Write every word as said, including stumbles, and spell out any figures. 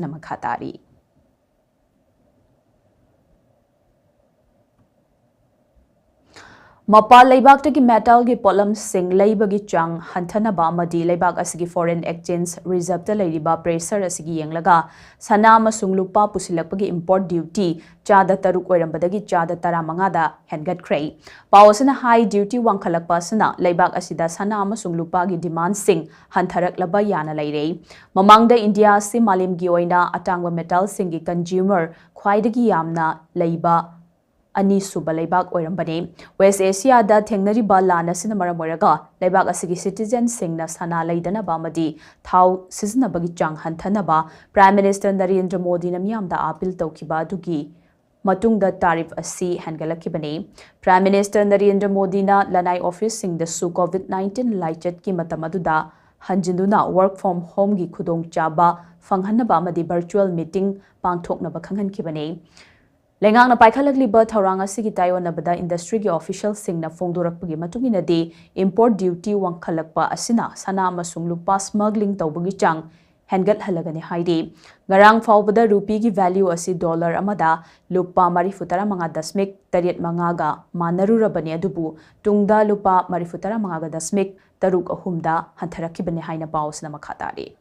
ꯅ ꯃꯈꯥ ꯇꯥꯔꯤ꯫ ꯃꯄꯥꯟ ꯂꯩꯕꯥꯛꯇꯒꯤ ꯃꯦꯇꯥꯜꯒꯤ ꯄꯣꯠꯂꯝꯁꯤꯡ ꯂꯩꯕꯒꯤ ꯆꯥꯡ ꯍꯟꯊꯅꯕ ꯑꯃꯗꯤ ꯂꯩꯕꯥꯛ ꯑꯁꯤꯒꯤ foreign exchange reserveꯇ ꯂꯩꯔꯤꯕ pressure ꯑꯁꯤꯒꯤ ꯌꯦꯡꯂꯒ ꯁꯅꯥ ꯑꯃꯁꯨꯡ ꯂꯨꯄꯥ ꯄꯨꯁꯤꯜꯂꯛꯄꯒꯤ import duty ꯆꯥꯗ ꯇꯔꯨꯛ ꯑꯣꯏꯔꯝꯕꯗꯒꯤ ꯆꯥꯗ ꯇꯔꯥꯃꯉꯥꯗ ꯍꯦꯟꯒꯠꯈ꯭ꯔꯦ꯫ ꯄꯥꯎ ꯑꯁꯤꯅ ꯍꯥꯏ, duty ꯋꯥꯡꯈꯠꯂꯛꯄ ꯑꯁꯤꯅ ꯂꯩꯕꯥꯛ ꯑꯁꯤꯗ ꯁꯅꯥ ꯑꯃꯁꯨꯡ ꯂꯨꯄꯥꯒꯤ demandꯁꯤꯡ ꯍꯟꯊꯔꯛꯂꯕ ꯌꯥꯅ ꯂꯩꯔꯦ꯫ ꯃꯃꯥꯡꯗ ꯏꯟꯗꯤꯌꯥ ꯑꯁꯤ ꯃꯥꯂꯦꯝꯒꯤ ꯑꯣꯏꯅ ꯑꯇꯥꯡꯕ ꯃꯦꯇꯥꯜꯁꯤꯡꯒꯤ consumer ꯈ꯭ꯋꯥꯏꯗꯒꯤ ꯌꯥꯝꯅ ꯂꯩꯕ ꯑꯅꯤꯁꯨꯕ ꯂꯩꯕꯥꯛ ꯑꯣꯏꯔꯝꯕꯅꯤ꯫ West Asiaꯗ ꯊꯦꯡꯅꯔꯤꯕ ꯂꯥꯟ ꯑꯁꯤꯅ ꯃꯔꯝ ꯑꯣꯏꯔꯒ ꯂꯩꯕꯥꯛ ꯑꯁꯤꯒꯤ citizenꯁꯤꯡꯅ ꯁꯅꯥ ꯂꯩꯗꯅꯕ ꯑꯃꯗꯤ ꯊꯥꯎ ꯁꯤꯖꯤꯟꯅꯕꯒꯤ ꯆꯥꯡ ꯍꯟꯊꯅꯕ Prime Minister ꯅꯔꯦꯟꯗ꯭ꯔ ꯃꯣꯗꯤꯅ ꯃꯤꯌꯥꯝꯗ appeal ꯇꯧꯈꯤꯕ ꯑꯗꯨꯒꯤ ꯃꯇꯨꯡꯗ tariff ꯑꯁꯤ ꯍꯦꯟꯒꯠꯂꯛꯈꯤꯕꯅꯤ꯫ Prime Minister ꯅꯔꯦꯟꯗ꯭ꯔ ꯃꯣꯗꯤꯅ ꯂꯅꯥꯏ officeꯁꯤꯡꯗꯁꯨ COVID nineteen ꯂꯥꯏꯆꯠꯀꯤ ꯃꯇꯝ ꯑꯗꯨꯗ ꯍꯟꯖꯤꯟꯗꯨꯅ work from homeꯒꯤ ꯈꯨꯗꯣꯡꯆꯥꯕ ꯐꯪꯍꯟꯅꯕ ꯑꯃꯗꯤ virtual meeting ꯄꯥꯡꯊꯣꯛꯅꯕ ꯈꯪꯍꯟꯈꯤꯕꯅꯤ꯫ ꯂꯩꯉꯥꯛꯅ ꯄꯥꯏꯈꯠꯂꯛꯂꯤꯕ ꯊꯧꯔꯥꯡ ꯑꯁꯤꯒꯤ ꯇꯥꯏꯑꯣꯟꯅꯕꯗ industryꯒꯤ officialꯁꯤꯡꯅ ꯐꯣꯡꯗꯣꯔꯛꯄꯒꯤ ꯃꯇꯨꯡ ꯏꯟꯅꯗꯤ, import duty ꯋꯥꯡꯈꯠꯂꯛꯄ ꯑꯁꯤꯅ ꯁꯅꯥ ꯑꯃꯁꯨꯡ ꯂꯨꯄꯥ smuggling ꯇꯧꯕꯒꯤ ꯆꯥꯡ ꯍꯦꯟꯒꯠꯍꯜꯂꯒꯅꯤ ꯍꯥꯏꯔꯤ꯫ ꯉꯔꯥꯡ ꯐꯥꯎꯕꯗ ꯔꯨꯄꯤꯒꯤ value ꯑꯁꯤ dollar ꯑꯃꯗ ꯂꯨꯄꯥ ꯃꯔꯤꯐꯨ ꯇꯔꯥꯃꯉꯥ ꯗꯁꯃꯤꯛ ꯇꯔꯦꯠ ꯃꯉꯥꯒ ꯃꯥꯟꯅꯔꯨꯔꯕꯅꯤ, ꯑꯗꯨꯕꯨ ꯇꯨꯡꯗ ꯂꯨꯄꯥ ꯃꯔꯤꯐꯨ ꯇꯔꯥꯃꯉꯥꯒ ꯗꯁꯃꯤꯛ ꯇꯔꯨꯛ ꯑꯍꯨꯝꯗ ꯍꯟꯊꯔꯛꯈꯤꯕꯅꯤ ꯍꯥꯏꯅ ꯄꯥꯎ ꯑꯁꯤꯅ ꯃꯈꯥ ꯇꯥꯔꯤ꯫